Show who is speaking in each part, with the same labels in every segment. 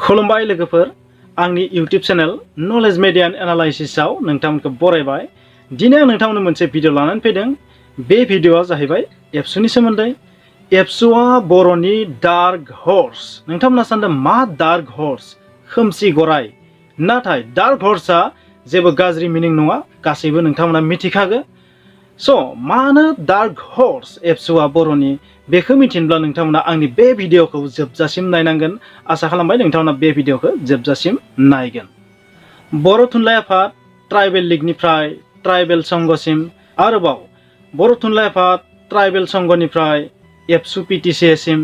Speaker 1: खुलुमबाय लोगोफोर आंनि YouTube channel knowledge media and एनालाइसिसआव नोंथांमोनखौ बरायबाय। दिनै आं नोंथांमोननो मोनसे भिडिअ लानानै फैदों। बे भिडिअआ जाहैबाय एबसुनि सोमोन्दै। एबसुआ बर'नि डार्क हर्स। नोंथांमोना सानदों मा डार्क हर्स? खोमसि गराय। नाथाय डार्क हर्सआ जेबो गाज्रि मिनिं नङा, गासैबो नोंथांमोना मिथिखागो। मानो डार्क हर्स एबसुआ बर'नि बेखौ मिथिनोब्ला नोंथांमोना आंनि बे भिडिअखौ जोबजासिम नायनांगोन। आसा खालामबाय नोंथांमोना बे भिडिअखौ जोबजासिम नायगोन। बर' थुनलाइ आफाद ट्राइबेल लीगनिफ्राय ट्राइबेल संघसिम, आरोबाव बर' थुनलाइ आफाद ट्राइबेल संघनिफ्राय एबसु पिटिसिसिम,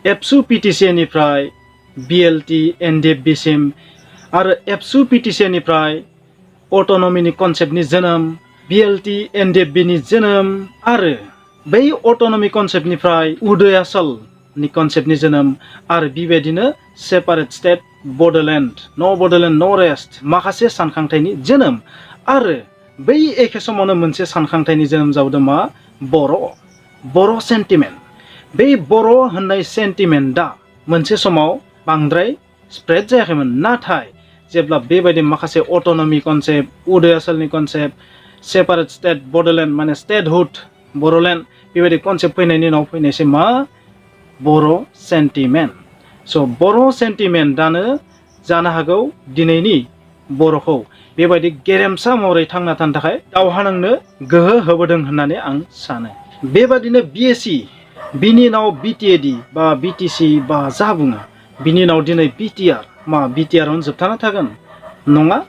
Speaker 1: एबसु पिटिसिनिफ्राय बिएलटि एनडिएफबिसिम, आरो एबसु पिटिसिनिफ्राय अट'नमिनि कनसेप्टनि जोनोम, बिएलटि एनडिएफबिनि जोनोम, आरो बै अट'नमि कनसेप्टनिफ्राय उदयाचलनि कनसेप्टनि जोनोम, आरो बेबायदिनो सेपारेट स्टेट बड'लेण्ड, बड'लेण्ड नो रेस्ट माखासे सानखांथायनि जोनोम, आरो बै एखे समावनो मोनसे सानखांथायनि जोनोम जाबोदों मा? बर' सेन्टिमेन्ट। बै बर' होननाय सेन्टिमेन्टआ मोनसे समाव बांद्राय स्प्रेड जायाखैमोन, नाथाय जेब्ला बेबायदि माखासे अट'नमि कनसेप्ट, उदयाचलनि कनसेप्ट, सेपारेट स्टेट बड'लेण्ड माने स्टेटहुड बर'लेण्ड बेबायदि कनसेप्ट फैनायनि उनाव फैनायसै मा? बर' सेन्टिमेन्ट। बर' सेन्टिमेन्टआनो जानो हागौ दिनैनि बर'खौ बेबायदि गेरेमसा महरै थांना थानो थाखाय दावहा नांनो गोहो होबोदों होननानै आं सानो। बेबादिनो बिएसि, बिनि उनाव बिटिएडि बा बिटिसि बा जा बुङो, बिनि उनाव दिनै बिटिआर, बिटिआरआवनो जोबथाना थागोन नङा।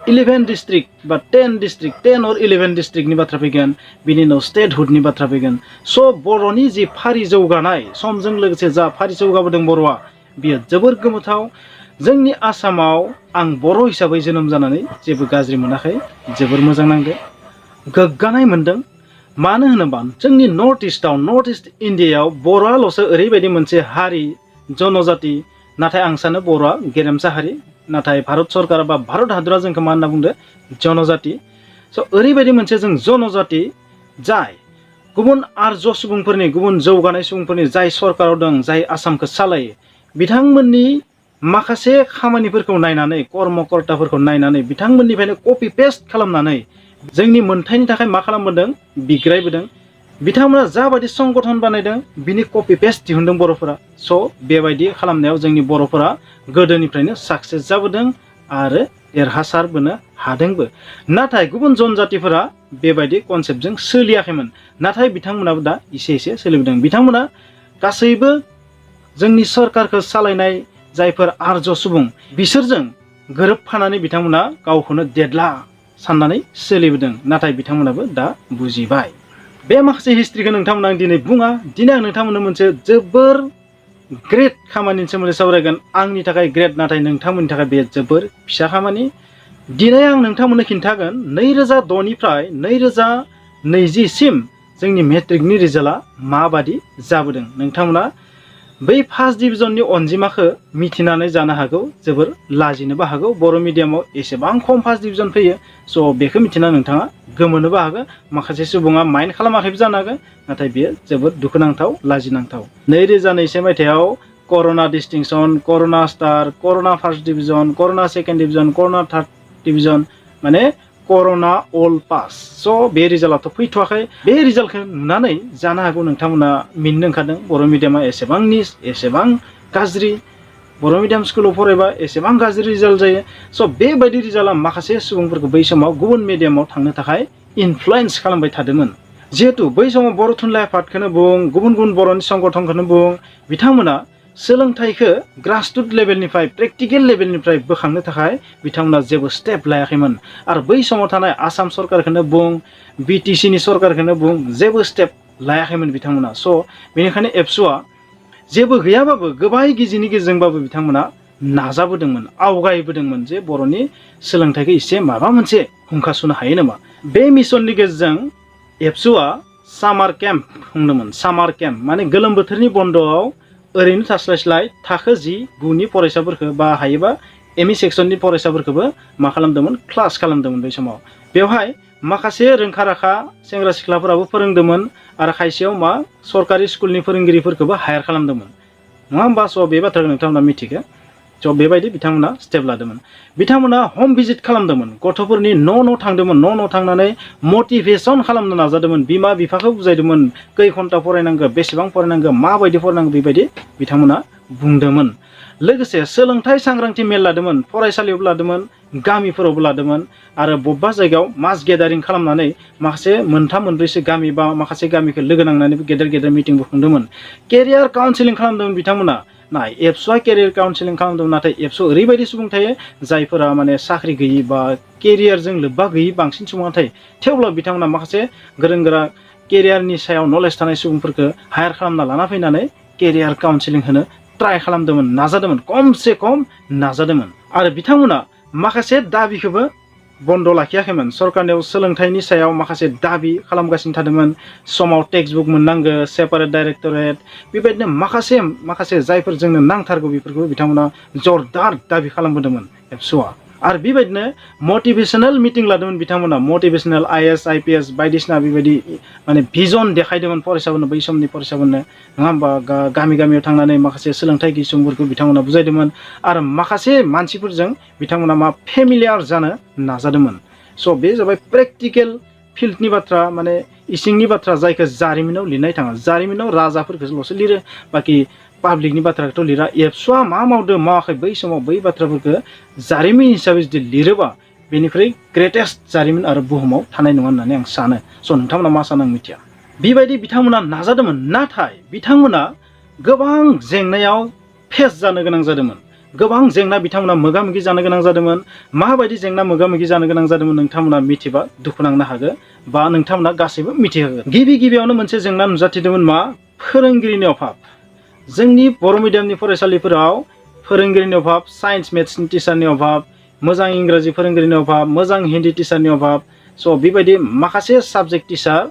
Speaker 1: 11 डिस्ट्रिक्ट बा 10 डिस्ट्रिक्ट, 10 और 11 डिस्ट्रिक्टनि बाथ्रा फैगोन, बिनि उनाव स्टेटहुडनि बाथ्रा फैगोन। बर'नि जि फारि जौगानाय, समजों लोगोसे जा फारि जौगाबोदों बर'आ, बियो जोबोर गोमोथाव। जोंनि आसामाव आं बर' हिसाबै जोनोम जानानै जेबो गाज्रि मोनाखै, जोबोर मोजां नांदों, गोग्गानाय मोनदों। मानो होनोबा जोंनि नर्थ इस्ट इण्डियायाव बर'आल'सो ओरैबायदि मोनसे हारि, जनजाति, नाथाय आं सानो बर'आ गेरेमसा हारि, नाथाय भारत सरकार बा भारत हादरा जोंखौ मा होनना बुंदो? जनजाति। ओरैबायदि मोनसे जों जनजाति जाय गुबुन आर्य सुबुंफोरनि, गुबुन जौगानाय सुबुंफोरनि जाय सरकाराव दं, जाय आसामखौ सालायो, बिथांमोननि माखासे खामानिफोरखौ नायनानै, कर्मकर्ताफोरखौ नायनानै बिथांमोननिफ्रायनो कपि पेस्ट खालामनानै जोंनि मोनथायनि थाखाय मा खालामबोदों? बिग्रायबोदों। बिथांमोना जाबायदि संगठन बानायदों बिनि कपि पेस्ट दिहुनदों बर'फोरा। बेबायदि खालामनायाव जोंनि बर'फोरा गोदोनिफ्रायनो साक्सेस जाबोदों आरो देरहासारबोनो हादोंबो। नाथाय गुबुन जनजातिफोरा बेबायदि कनसेप्टजों सोलियाखैमोन, नाथाय बिथांमोनाबो दा एसे एसे सोलिबोदों। बिथांमोना गासैबो जोंनि सरकारखौ सालायनाय जायफोर आर्य सुबुं, बिसोरजों गोरोबफानानै बिथांमोना गावखौनो देदला साननानै सोलिबोदों, नाथाय बिथांमोनाबो दा बुजिबाय। बे माखासे हिस्ट्रिखौ नोंथांमोना आं दिनै बुङा, दिनै आं नोंथांमोननो मोनसे जोबोर ग्रेट खामानिनि सोमोन्दै सावरायगोन। आंनि थाखाय ग्रेट, नाथाय नोंथांमोननि थाखाय बे जोबोर फिसा खामानि। दिनै आं नोंथांमोननो खिन्थागोन 2010निफ्राय 2020सिम जोंनि मेट्रिकनि रिजाल्टआ माबादि जाबोदों। नोंथांमोना बै फार्स्ट डिभिजननि अनजिमाखौ मिथिनानै जानो हागौ जोबोर लाजिनोबो हागौ। बर' मिडियामाव एसेबां खम फार्स्ट डिभिजन फैयो। बेखौ मिथिना नोंथाङा गोमोनोबो हागौ। माखासे सुबुङा माइन्ड खालामाखैबो जानो हागौ, नाथाय बेयो जोबोद दुखुनांथाव, लाजिनांथाव। 2021 मायथाइयाव कर'ना डिस्टिंसन, कर'ना स्टार, कर'ना फार्स्ट डिभिजन, कर'ना सेकेन्ड डिभिजन, कर'ना थार्ड डिभिजन, माने कर'ना अल पास। बे रिजाल्टआथ' फैथ'वाखै। बे रिजाल्टखौ नुनानै जानो हागौ नोंथांमोना मिनिनो ओंखारदों, बर' मिडियामा एसेबां निच, एसेबां गाज्रि, बर' मिडियाम स्कुलाव फरायबा एसेबां गाज्रि रिजाल्ट जायो। बेबायदि रिजाल्टआ माखासे सुबुंफोरखौ बै समाव गुबुन मिडियामाव थांनो थाखाय इनफ्लुयेन्स खालामबाय थादोंमोन। जिहेतु बै समाव बर' थुनलाइ आफादखौनो बुं, गुबुन गुबुन बर'नि संगठनखौनो बुं, बिथांमोना सोलोंथाइखौ ग्रासरुट लेभेलनिफ्राय, प्रेक्टिकेल लेभेलनिफ्राय बोखांनो थाखाय बिथांमोना जेबो स्टेप लायाखैमोन। आरो बै समाव थानाय आसाम सरकारखौनो बुं, बिटिसिनि सरकारखौनो बुं, जेबो स्टेप लायाखैमोन बिथांमोना। बेनिखायनो एबसुआ जेबो गैयाबाबो, गोबाय गिजिनि गेजेरजोंबाबो बिथांमोना नाजाबोदोंमोन, आवगायबोदोंमोन जे बर'नि सोलोंथाइखौ एसे माबा मोनसे हुंखा सुनो हायो नामा। बे मिशननि गेजेरजों एबसुआ सामार केम्प खुंदोंमोन। सामार केम्प माने गोलोम बोथोरनि बन्द'आव ओरैनो थास्लायस्लाय थाखो 9नि फरायसाफोरखौ बा हायोबा एमइ सेक्सननि फरायसाफोरखौबो मा खालामदोंमोन? क्लास खालामदोंमोन बै समाव। बेवहाय माखासे रोंखा राखा सेंग्रा सिख्लाफोराबो फोरोंदोंमोन, आरो खायसेयाव सरकारि स्कुलनि फोरोंगिरिफोरखौबो हायार खालामदोंमोन, नङा होमबा? बे बाथ्राखौ नोंथांमोना मिथिगौ। स' बेबायदि बिथांमोना स्टेप लादोंमोन बिथांमोना हम भिजिट खालामदोंमोन गथ'फोरनि न' थांदोंमोन न' थांनानै मटिभेसन खालामनो नाजादोंमोन बिमा बिफाखौ बुजायदोंमोन खै घन्टा फरायनांगौ बेसेबां फरायनांगौ माबायदि फरायनांगौ बेबायदि बिथांमोना बुंदोंमोन लोगोसे सोलोंथाइ सांग्रांथि मेल लादोंमोन फरायसालियावबो लादोंमोन गामिफोरावबो लादोंमोन आरो बबेबा जायगायाव मास गेदारिं खालामनानै माखासे मोनथाम मोनब्रैसो गामि बा माखासे गामिखौ लोगो नांनानैबो गेदेर मिटिंबो खुंदोंमोन केरियार काउन्सिलिं खालामदोंमोन बिथांमोना नाय एबसुआ केरियार काउन्सिलिं खालामदोंमोन नाथाय एबसुआव ओरैबायदि सुबुं थायो जायफोरा माने साख्रि गैयि बा केरियारजों लोब्बा गैयि बांसिन सुबुङा थायो थेवब्लाबो बिथांमोना माखासे गोरों गोरा केरियारनि सायाव नलेज थानाय सुबुंफोरखौ हायार खालामना लाना फैनानै केरियार काउन्सिलिं होनो ट्राइ खालामदोंमोन नाजादोंमोन खमसे खम नाजादोंमोन आरो बिथांमोना माखासे दाबिखौबो बन्द लाखियाखैमोन सरकारनियाव सोलोंथाइनि सायाव माखासे दाबि खालामगासिनो थादोंमोन समाव टेक्सट बुक मोननांगौ सेपारेट डाइरेक्टरेट बेबायदिनो माखासे जायफोर जोंनो नांथारगौ बेफोरखौ बिथांमोना जरदार दाबि खालामबोदोंमन एबसुआ आरो बेबायदिनो मटिभेशनेल मिटिं लादोंमोन बिथांमोना मटिभेशनेल आइएस आइपिएस बायदिसिना बेबायदि माने भिजन देखायदोंमोन फरायसाफोरनो बै समनि फरायसाफोरनो नङा होमबा गामियाव थांनानै माखासे सोलोंथाइ गैयै सुबुंफोरखौ बिथांमोना बुजायदोंमोन आरो माखासे मानसिफोरजों बिथांमोना मा फेमिलियार जानो नाजादोंमोन स' बे जाबाय प्रेक्टिकेल फिल्डनि बाथ्रा माने इसिंनि बाथ्रा जायखौ जारिमिनाव लिरनाय थाङा जारिमिनाव राजाफोरखौल'सो लिरो बाखि पाब्लिकनि बाथ्राखौथ' लिरा एबसुआ मा मावदों मावाखै बै समाव बै बाथ्राफोरखौ जारिमिन हिसाबै जुदि लिरोबा बेनिख्रुइ ग्रेटेस्ट जारिमिन आरो बुहुमाव थानाय नङा होननानै आं सानो स' नोंथांमोना मा सानो आं मिथिया बेबायदि बिथांमोना नाजादोंमोन नाथाय बिथांमोना गोबां जेंनायाव फेस जानो गोनां जादोंमोन गोबां जेंना बिथांमोना मोगा मोगि जानो गोनां जादोंमोन माबायदि जेंना मोगा मोगि जानो गोनां जादोंमोन नोंथांमोना मिथिबा दुखु नांनो हागौ बा नोंथांमोना गासैबो मिथिहोगोन गिबियावनो मोनसे जेंना नुजाथिदोंमोन मा फोरोंगिरिनि अभाब जोंनि बर' मिडियामनि फरायसालिफोराव फोरोंगिरिनि अभाब साइन्स मेथ्सनि टिचारनि अभाब मोजां इंराजि फोरोंगिरिनि अभाब मोजां हिन्दी टिचारनि अभाब स' बेबायदि माखासे साबजेक्ट टिचार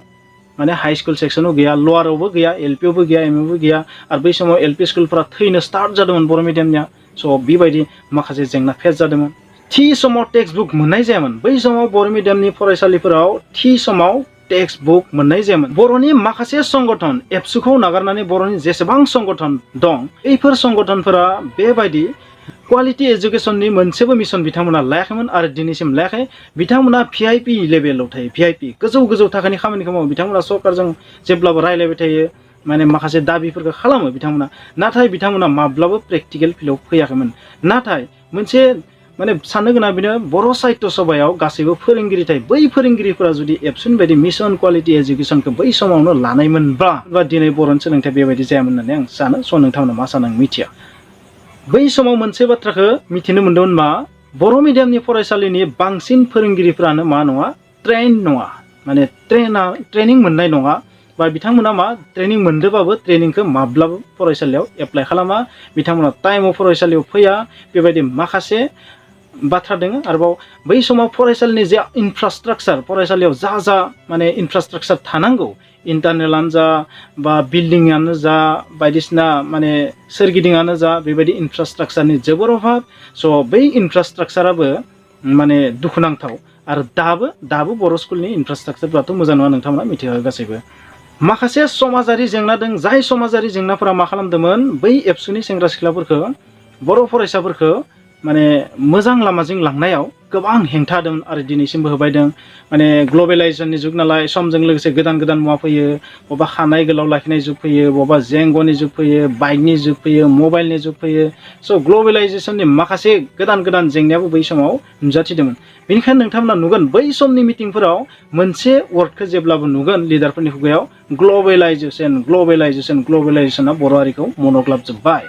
Speaker 1: माने हाई स्कुल सेक्सनाव गैया लवारावबो गैया एलपियावबो गैया एमइआवबो गैया आरो बै समाव एलपि स्कुलफोरा थैनो स्टार्ट जादोंमोन बर' मिडियामनिया स' बेबायदि माखासे जेंना फेस जादोंमोन थि समाव टेक्सट बुक मोननाय जायामोन बै समाव बर' मिडियामनि फरायसालिफोराव थि समाव टेक्सट बुक मोननाय जायामोन बर'नि माखासे संगठन एबसुखौ नागारनानै बर'नि जेसेबां संगठन दं बैफोर संगठनफोरा बेबायदि क्वालिटी एजुकेशननि मोनसेबो मिशन बिथांमोना लायाखैमोन आरो दिनैसिम लायाखै बिथांमोना भिआइपि लेभेलाव थायो भिआइपि गोजौ थाखोनि खामानिखौ मावो बिथांमोना सरकारजों जेब्लाबो रायलायबाय थायो माने माखासे दाबिफोरखौ खालामो बिथांमोना नाथाय बिथांमोना माब्लाबो प्रेक्टिकेल फिल्डआव फैयाखैमोन नाथाय मोनसे माने साननो गोनां बेनो बर' साहित्य सभायाव गासैबो फोरोंगिरि थायो बै फोरोंगिरिफोरा जुदि एबसुनि बायदि मिशन क्वालिटी एजुकेशनखौ बै समावनो लानायमोनबा दिनै बर'नि सोलोंथाइ बेबायदि जायामोन होननानै आं सानो स' नोंथांमोना मा सानो आं मिथिया बै समाव मोनसे बाथ्राखौ मिथिनो मोन्दोंमोन मा बर' मिडियामनि फरायसालिनि बांसिन फोरोंगिरिफ्रानो मा नङा ट्रेन नङा माने ट्रेनिं मोननाय नङा बा बिथांमोना मा ट्रेनिं मोनदोंबाबो ट्रेनिंखौ माब्लाबो फरायसालियाव एप्लाइ खालामा बिथांमोना टाइमाव फरायसालियाव फैया बेबायदि माखासे बाथ्रा दङ आरोबाव बै समाव फरायसालिनि जे इनफ्रास्ट्राक्चार फरायसालियाव जा माने इनफ्रास्ट्राक्चार थानांगौ इन्टारनेलानो जा बा बिल्डिंआनो जा बायदिसिना माने सोरगिदिङानो जा बेबायदि इनफ्रास्ट्राक्चारनि जोबोर अभाब स' बै इनफ्रास्ट्राक्चाराबो माने दुखुनांथाव आरो दाबो बर' स्कुलनि इनफ्रास्ट्राक्चारफ्राथ' मोजां नङा नोंथांमोना मिथिखागौ गासैबो माखासे समाजारि जेंना दं जाय समाजारि जेंनाफोरा मा खालामदोंमोन बै एबसुनि सेंग्रा सिख्लाफोरखौ बर' फरायसाफोरखौ माने मोजां लामाजों लांनायाव गोबां हेंथा दं आरो दिनैसिमबो होबाय दं माने ग्लबेलाइजेसननि जुग नालाय समजों लोगोसे गोदान मुवा फैयो बबेबा खानाय गोलाव लाखिनाय जुग फैयो बबेबा जेंग'नि जुग फैयो बाइकनि जुग फैयो मबाइलनि जुग फैयो स' ग्लबेलाइजेसननि माखासे गोदान जेंनायाबो बै समाव नुजाथिदोंमोन बेनिखायनो नोंथांमोना नुगोन बै समनि मिटिंफोराव मोनसे वार्डखौ जेब्लाबो नुगोन लिडारफोरनि खुगायाव ग्लबेलाइजेसना बर' हारिखौ मनग्लाबजोब्बाय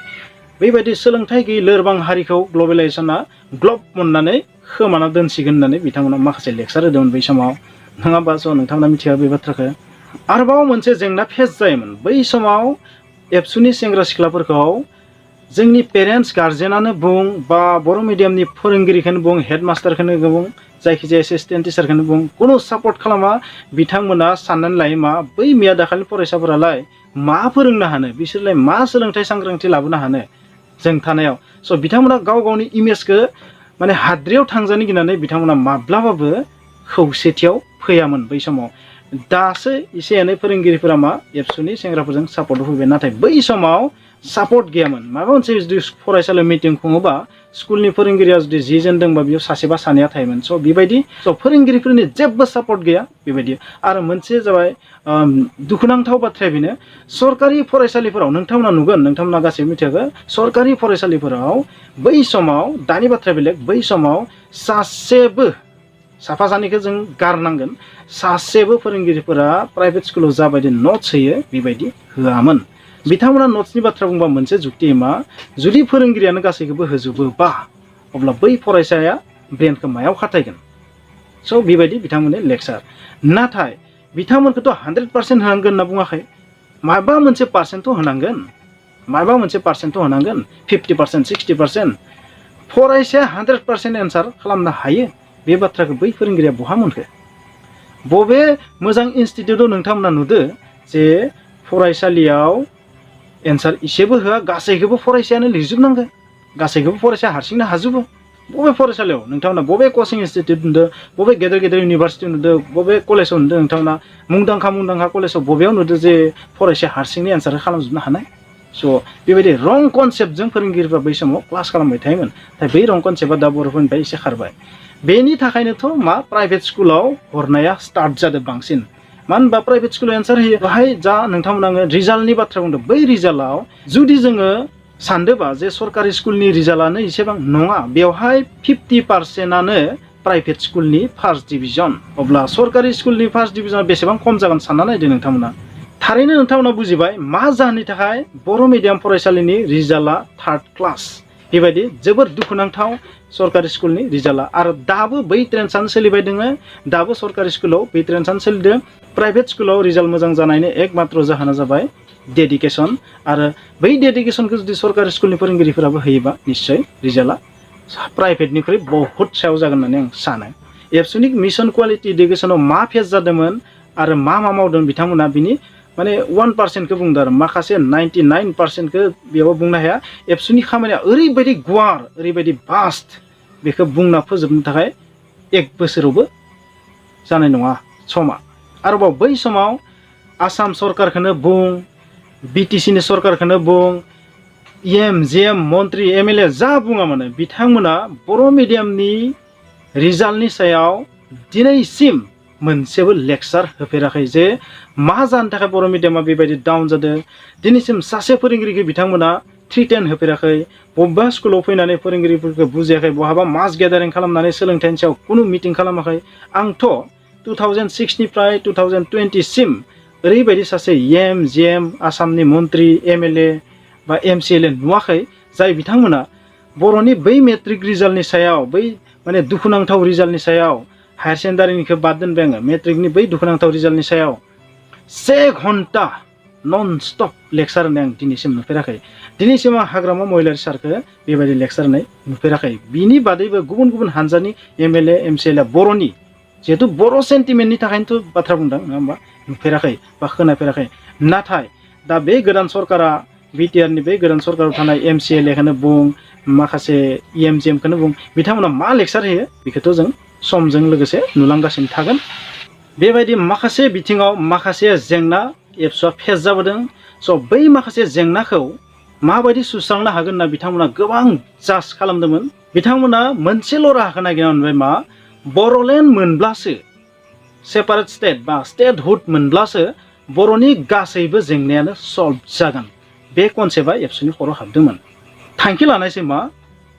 Speaker 1: बेबायदि सोलोंथाइ गैयै लोरबां हारिखौ ग्लबेलाइजेसना ग्लब मोननानै खोमाना दोनसिगोन होननानै बिथांमोना माखासे लेक्सार होदोंमोन बै समाव नङाबा स' नोंथांमोना मिथिया बे बाथ्राखौ आरोबाव मोनसे जेंना फेस जायोमोन बै समाव एबसुनि सेंग्रा सिख्लाफोरखौ जोंनि पेरेन्टस गार्जेनानो बुं बा बर' मिडियामनि फोरोंगिरिखौनो बुं हेडमास्टारखौनो बुं जायखिजाया एसिस्टेन्ट टिचारखौनो बुं खुनु सापर्ट खालामा बिथांमोना साननानै लायो मा बै मिया दाखालि फरायसाफोरालाय मा फोरोंनो हानो बिसोरलाय मा सोलोंथाइ सांग्रांथि लाबोनो हानो जों थानायाव स' बिथांमोना गावनि इमेजखौ माने हाद्रियाव थांजानो गिनानै बिथांमोना माब्लाबाबो खौसेथियाव फैयामोन बै समाव दासो एसे एनै फोरोंगिरिफोरा मा एबसुनि सेंग्राफोरजों सापर्ट होफैबाय नाथाय बै समाव सापर्ट गैयामोन माबा मोनसे जुदि फरायसालियाव मिटिं खुङोबा स्कुलनि फोरोंगिरिया जुदि 10 जन दंबा बेयाव सासे बा सानैया थायोमोन स' बेबायदि स' फोरोंगिरिफोरनि जेबो सापर्ट गैया बेबायदि आरो मोनसे जाबाय दुखुनांथाव बाथ्राया बेनो सरकारि फरायसालिफोराव नोंथांमोना नुगोन नोंथांमोना गासैबो मिथिगौ सरकारि फरायसालिफोराव बै समाव दानि बाथ्राया बेलेग बै समाव सासेबो साफा सानैखौ जों गारनांगोन सासेबो फोरोंगिरिफोरा प्राइभेट स्कुलाव जाबायदि नट्स होयो बेबायदि होआमोन बिथांमोना नट्सनि बाथ्रा बुंबा मोनसे जुक्ति मा जुदि फोरोंगिरियानो गासैखौबो होजोबोबा अब्ला बै फरायसाया ब्रेनखौ मायाव खाथायगोन स' बेबायदि बिथांमोननि लेक्सार नाथाय बिथांमोनखौथ' 100% होनांगोन होनना बुङाखै माबा मोनसे पार्सेन्टथ' होनांगोन माबा मोनसे पार्सेन्टथ' होनांगोन 50% 60% फरायसाया 100% एन्सार खालामनो हायो बे बाथ्राखौ बै फोरोंगिरिया बहा मोनखो बबे मोजां इनस्टिट्युटआव नोंथांमोना नुदो जे फरायसालियाव एन्सार इसेबो होआ गासैखौबो फरायसायानो लिरजोबनांगौ गासैखौबो फरायसाया हारसिंनो हाजोबो बबे फरायसालियाव नोंथांमोना बबे कचिं इनस्टिट्युट नुदो बबे गेदेर गेदेर इउनिभारसिटि नुदो बबे कलेजाव नुदो नोंथांमोना मुंदांखा कलेजाव बबेयाव नुदो जे फरायसाया हारसिंनो एन्सार खालामजोबनो हानाय स' बेबायदि रं कनसेप्टजों फोरोंगिरिफ्रा बै समाव क्लास खालामबाय थायोमोन नाथाय बै रं कनसेप्टआ दा बर'फोरनिफ्राय एसे खारबाय बेनि थाखायनोथ' मा प्राइभेट स्कुलाव हरनाया स्टार्ट जादों बांसिन मानो होनबा प्राइभेट स्कुलाव एन्सार होयो बाहाय जा नोंथांमोना रिजाल्टनि बाथ्रा बुंदों बै रिजाल्टआव जुदि जोङो सानदोंबा जे सरकारि स्कुलनि रिजाल्टआनो एसेबां नङा बेवहाय 50%आनो प्राइभेट स्कुलनि फार्स्ट डिभिजन अब्ला सरकारि स्कुलनि फार्स्ट डिभिजना बेसेबां खम जागोन सानना नायदो नोंथांमोना थारैनो नोंथांमोना बुजिबाय मा जाहोननि थाखाय बर' मिडियाम फरायसालिनि रिजाल्टआ 3rd क्लास बेबायदि जोबोर दुखुनांथाव सरकारि स्कुलनि रिजाल्टआ आरो दाबो बै ट्रेन्डआनो सोलिबाय दोङो दाबो सरकारि स्कुलाव बै ट्रेन्डआनो सोलिदों प्राइभेट स्कुलाव रिजाल्ट मोजां जानायनि एकमात्र जाहोना जाबाय डेडिकेसन आरो बै डेडिकेसनखौ जुदि सरकारि स्कुलनि फोरोंगिरिफोराबो होयोबा निश्चय रिजाल्टआ प्राइभेटनिख्रुइ बहुत सायाव जागोन होननानै आं सानो एबसुनि मिशन क्वालिटि इडुकेसनाव मा फेज जादोंमोन आरो मा मावदों बिथांमोना बिनि माने 1%खौ बुंदों आरो माखासे 99%खौ बेयाव बुंनो हाया एबसुनि खामानिया ओरैबायदि गुवार ओरैबायदि भास्ट बेखौ बुंना फोजोबनो थाखाय 1 बोसोरावबो जानाय नङा समा आरोबाव बै समाव आसाम सरकारखौनो बुं बिटिसिनि सरकारखौनो बुं एम जेएम मन्त्रि एमएलए जा बुङा मानो बिथांमोना बर' मिडियामनि रिजाल्टनि सायाव दिनैसिम मोनसेबो लेक्सार होफेराखै जे मा जानो थाखाय बर' मिडियामा बेबायदि डाउन जादों दिनैसिम सासे फोरोंगिरिखौ बिथांमोना 310 होफेराखै बबेबा स्कुलाव फैनानै फोरोंगिरिफोरखौ बुजियाखै बहाबा मास गेदारिं खालामनानै सोलोंथाइनि सायाव खुनु मिटिं खालामाखै आंथ' 2006 निफ्राय 2020 सिम ओरैबायदि सासे एम जेएम आसामनि मन्त्रि एमएलए बा एमसिएलए नुवाखै जाय बिथांमोना बर'नि बै मेट्रिक रिजाल्टनि सायाव बै माने दुखुनांथाव रिजाल्टनि सायाव हायार सेकेन्डारिनिखौ बाद दोनबाय आङो मेट्रिकनि बै दुखुनांथाव रिजाल्टनि सायाव 1 घन्टा नन स्टप लेक्सार होनाय आं दिनैसिम नुफेराखै दिनैसिम आं हाग्रामा महिलारि सारखौ बेबायदि लेक्सार होनाय नुफेराखै बिनि बादैबो गुबुन गुबुन हानजानि एमएलए एमसिएलए बर'नि जिहेतु बर' सेन्टिमेन्टनि थाखायनोथ' बाथ्रा बुंदों नङा होमबा नुफेराखै बा खोनाफेराखै नाथाय दा बे गोदान सरकारा बिटिआरनि बे गोदान सरकाराव थानाय एमसिएलएखौनो बुं माखासे एमजिएमखौनो बुं बिथांमोना मा लेक्सार होयो बेखौथ' जों समजों लोगोसे नुलांगासिनो थागोन बेबायदि माखासे बिथिङाव माखासे जेंना एबसुआ फेस जाबोदों स' बै माखासे जेंनाखौ माबायदि सुस्रांनो हागोन होनना बिथांमोना गोबां जाज खालामदोंमोन बिथांमोना मोनसेल' राहाखौ नागिरना मोनबाय मा बर'लेण्ड मोनब्लासो सेपारेट स्टेट बा स्टेटहुड मोनब्लासो बर'नि गासैबो जेंनायानो सल्भ जागोन बे कनसेप्टआ एबसुनि खर'आव हाबदोंमोन थांखि लानायसै मा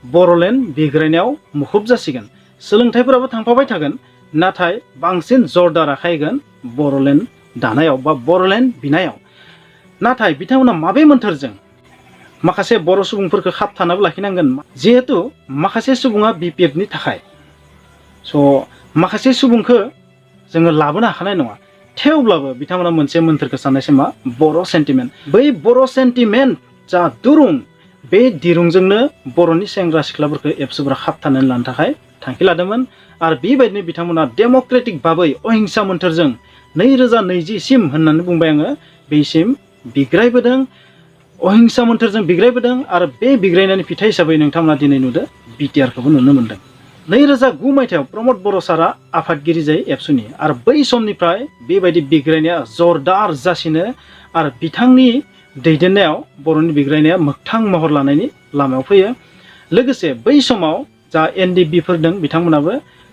Speaker 1: बर'लेण्ड बिग्रायनायाव मुखुब जासिगोन सोलोंथाइफोराबो थांफाबाय थागोन नाथाय बांसिन जरदार आखायगोन बर'लेण्ड दानायाव बा बर'लेण्ड बिनायाव नाथाय बिथांमोना माबे मोन्थोरजों माखासे बर' सुबुंफोरखौ खाबथानाबो लाखिनांगोन जिहेतु माखासे सुबुङा बिपिएफनि थाखाय स' माखासे सुबुंखौ जोङो लाबोनो हाखानाय नङा थेवब्लाबो बिथांमोना मोनसे मोन्थोरखौ साननायसै मा बर' सेन्टिमेन्ट बै बर' सेन्टिमेन्ट जा दुरुं बे दिरुंजोंनो बर'नि सेंग्रा सिख्लाफोरखौ एबसुफोरा खाबथानानै लानो थाखाय थांखि लादोंमोन आरो बेबायदिनो बिथांमोना डेम'क्रेटिक भाबै अहिंसा मोन्थोरजों 2020 सिम होननानै बुंबाय आङो बेसिम बिग्रायबोदों अहिंसा मोन्थोरजों बिग्रायबोदों आरो बे बिग्रायनायनि फिथाइ हिसाबै नोंथांमोना दिनै नुदों बिटिआरखौबो नुनो मोन्दों 2009 मायथाइयाव प्रमद बर' सारा आफादगिरि जायो एबसुनि आरो बै समनिफ्राय बेबायदि बिग्रायनाया जरदार जासिनो आरो बिथांनि दैदेननायाव बर'नि बिग्रायनाया मोगथां महर लानायनि लामायाव फैयो। लोगोसे बै समाव जा एनडिएफबिफोर दं बिथांमोनाबो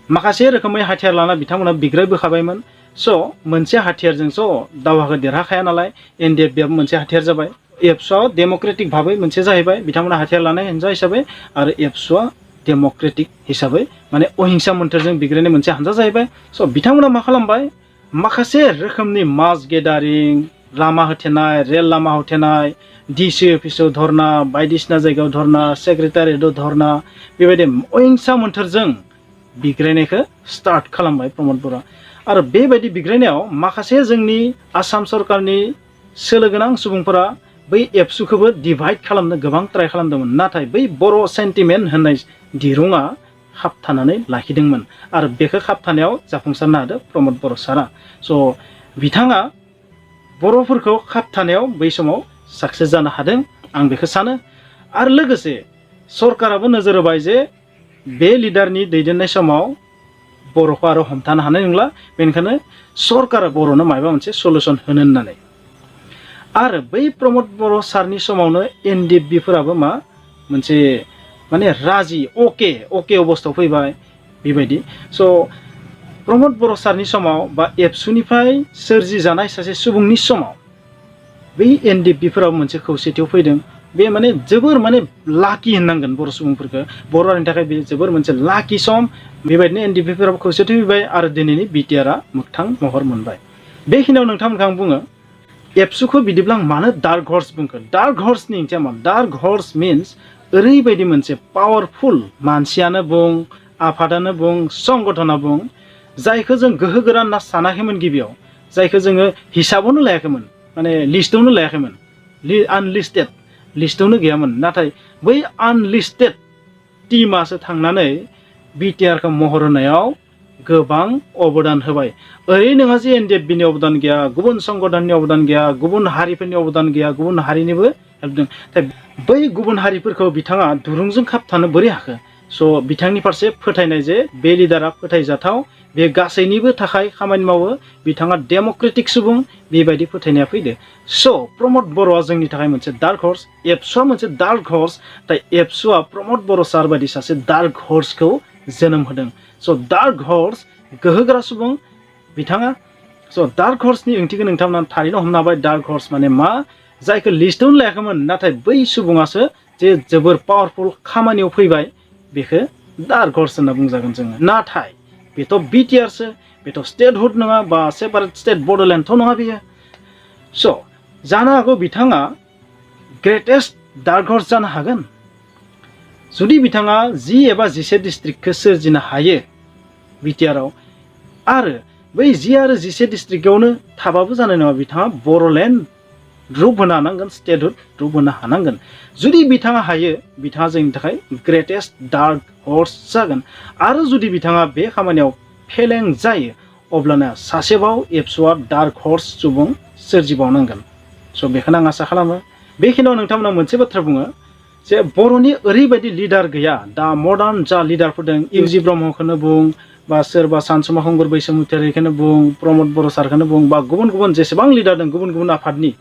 Speaker 1: माखासे रोखोमै हाथियार लाना बिथांमोना बिग्रायबोखाबायमोन। स' मोनसे हाथियारजोंसो दावहाखौ देरहाखाया नालाय एनडिएफबिआबो मोनसे हाथियार जाबाय। एबसुआ डेम'क्रेटिक भाबै मोनसे जाहैबाय बिथांमोना हाथियार लानाय हानजा हिसाबै, आरो एबसुआ डेम'क्रेटिक हिसाबै माने अहिंसा मोन्थोरजों बिग्रायनाय मोनसे हानजा जाहैबाय। स' बिथांमोना मा खालामबाय, माखासे रोखोमनि मास गेदारिं, लामा होथेनाय, रेल लामा होथेनाय, डिसि अफिसाव धरना, बायदिसिना जायगायाव धरना, सेक्रेटारियेटआव धरना, बेबायदि अहिंसा मोन्थोरजों बिग्रायनायखौ स्टार्ट खालामबाय प्रमद बर'आ। आरो बेबायदि बिग्रायनायाव माखासे जोंनि आसाम सरकारनि सोलो गोनां सुबुंफोरा बै एबसुखौबो डिभाइड खालामनो गोबां ट्राइ खालामदोंमोन, नाथाय बै बर' सेन्टिमेन्ट होननाय दिरुङा खाबथानानै लाखिदोंमोन, आरो बेखौ खाबथानायाव जाफुंसारनो हादों प्रमद बर' सारा। स' बिथाङा बर'फोरखौ खाबथानायाव बै समाव साक्सेस जानो हादों, आं बेखौ सानो। आरो लोगोसे सरकाराबो नोजोर होबाय जे बे लिडारनि दैदेननाय समाव बर'खौ आरो हमथानो हानाय नंला, बेनिखायनो सरकारा बर'नो माबा मोनसे सलुसन होनो होननानै। आरो बै प्रमद बर' सारनि समावनो एनडिएफबिफोराबो मा मोनसे माने राजि अके अबस्थायाव फैबाय बेबायदि। स' प्रमद बर' सारनि समाव बा एबसुनिफ्राय सोरजिजानाय सासे सुबुंनि समाव बै एनडिएफबिफोराबो मोनसे खौसेथियाव फैदों। बे माने जोबोर माने लाकि होननांगोन बर' सुबुंफोरखौ, बर' हारिनि थाखाय बे जोबोर मोनसे लाकि सम। बेबायदिनो एनडिएफबिफोराबो खौसेथि फैबाय आरो दिनैनि बिटिआरआ मोगथां महर मोनबाय। बेखिनियाव नोंथांमोनखौ आं बुङो, एबसुखौ बिदिब्ला आं मानो डार्क हर्स बुंखो? डार्क हर्सनि ओंथिया मा? डार्क हर्स मिन्स ओरैबायदि मोनसे पावारफुल मानसियानो बुं, आफादानो बुं, संगठना बुं, जायखौ जों गोहो गोरा होनना सानाखैमोन गिबियाव, जायखौ जोङो हिसाबावनो लायाखैमोन, माने लिस्टआवनो लायाखैमोन, आनलिस्टेड लिस्टआवनो गैयामोन। नाथाय बै आनलिस्टेड टिमासो थांनानै बिटिआरखौ महर होनायाव गोबां अबदान होबाय। ओरै नङा जे एनडिएफबिनि अबदान गैया, गुबुन संगठननि अबदान गैया, गुबुन हारिफोरनि अबदान गैया, गुबुन हारिनिबो हेल्प दं। बै गुबुन हारिफोरखौ बिथाङा दुरुंजों खाबथानो बोरै हाखो? स' बिथांनि फारसे फोथायनाय जे बे लिडारा फोथायजाथाव, बे गासैनिबो थाखाय खामानि मावो, बिथाङा डेम'क्रेटिक सुबुं, बेबायदि फोथायनाया फैदो। स' प्रमद बर'आ जोंनि थाखाय मोनसे डार्क हर्स, एबसुआ मोनसे डार्क हर्स। एबसुआ प्रमद बर' सार बायदि सासे डार्क हर्सखौ जोनोम होदों। स' डार्क हर्स, गोहोगोरा सुबुं बिथाङा। स' डार्क हर्सनि ओंथिखौ नोंथांमोना थारैनो हमनो हाबाय। डार्क हर्स माने मा? जायखौ लिस्टआवनो लायाखैमोन, नाथाय बै सुबुङासो जे जोबोर पावारफुल खामानियाव फैबाय, बेखौ डार्क हर्स होनना बुंजागोन जोङो। नाथाय बेथ' बिटिआरसो, बेथ' स्टेटहुड नङा बा सेपारेट स्टेट बड'लेण्डथ' नङा बेयो। स' जानो हागौ बिथाङा ग्रेटेस्ट डार्क हर्स जानो हागोन जुदि बिथाङा 10 एबा 11 डिस्ट्रिक्टखौ सोरजिनो हायो बिटिआरआव, आरो बै 10 आरो 11 डिस्ट्रिक्टआवनो थाबाबो जानाय नङा, बिथाङा बर'लेण्ड रुप होनो हानांगोन, स्टेटहुड रुप होनो हानांगोन। जुदि बिथाङा हायो, बिथाङा जोंनि थाखाय ग्रेटेस्ट डार्क हर्स जागोन। आरो जुदि बिथाङा बे खामानियाव फेलें जायो, अब्लाना सासेबाव एबसुआ डार्क हर्स सुबुं सोरजिबावनांगोन। स' बेखौनो आं आसा खालामो। बेखिनियाव नोंथांमोना मोनसे बाथ्रा बुङो जे बर'नि ओरैबायदि लिडार गैया, दा मडार्न जा लिडारफोर दं, इउजि ब्रह्मखौनो बुं, बा सोरबा सानसुमा खुंगुर बैसोमुतियारिखौनो बुं, प्रमद बर' सारखौनो बुं, बा गुबुन गुबुन जेसेबां लिडार दं गुबुन गुबुन आफादनि,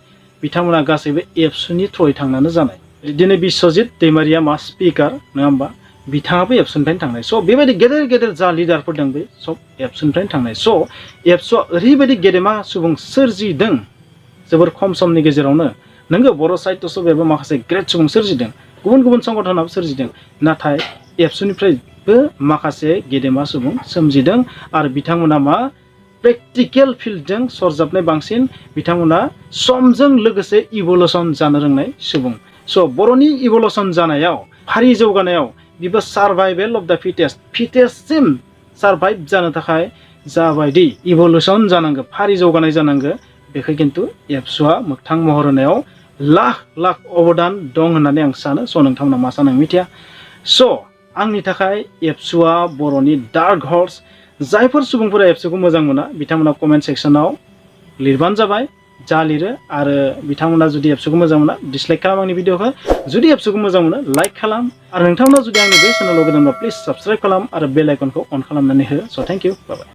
Speaker 1: बिथांमोना गासैबो एबसुनि थ्रयै थांनानै जानाय। दिनै बिस्वजित दैमारिया मा स्पिकार नङा होमबा, बिथाङाबो एबसुनिफ्रायनो थांनाय। स' बेबायदि गेदेर गेदेर जा लिडारफोर दं बे सब एबसुनिफ्रायनो थांनाय। स' एबसुआ ओरैबायदि गेदेमा सुबुं सोरजिदों जोबोर खम समनि गेजेरावनो। नोंगौ बर' साहित्य सभायाबो माखासे ग्रेट सुबुं सोरजिदों, गुबुन गुबुन संगठनाबो सोरजिदों, नाथाय एबसुनिफ्रायबो माखासे गेदेमा सुबुं सोमजिदों। आरो बिथांमोना मा प्रेक्टिकेल फिल्डजों सरजाबनाय बांसिन, बिथांमोना समजों लोगोसे इभलिउसन जानो रोंनाय सुबुं। स' बर'नि इभलिउसन जानायाव, हारि जौगानायाव, बेबो सार्भाइभेल अफ द फिटेस्टसिम सार्भाइभ जानो थाखाय जाबायदि इभलिउसन जानांगौ, हारि जौगानाय जानांगौ, बेखौ खिन्थु एबसुआ मोगथां महर होनायाव लाख लाख अबदान दं होननानै आं सानो। स' नोंथांमोना मा सानो आं मिथिया। स' आंनि थाखाय एबसुआ बर'नि डार्क हर्स। जायफोर सुबुंफोरा एबसुखौ मोजां मोना, बिथांमोना कमेन्ट सेक्सनाव लिरबानो जाबाय जा लिरो। आरो बिथांमोना जुदि एबसुखौ मोजां मोना, डिसलाइक खालाम आंनि भिडिअखौ। जुदि एबसुखौ मोजां मोनो, लाइक खालाम। आरो नोंथांमोना जुदि आंनि बे चेनेलाव गोदानबा प्लिज साबस्क्राइब खालाम आरो बेल आइकनखौ अन खालामनानै हो। स' थेंक इउ, बाय बाय।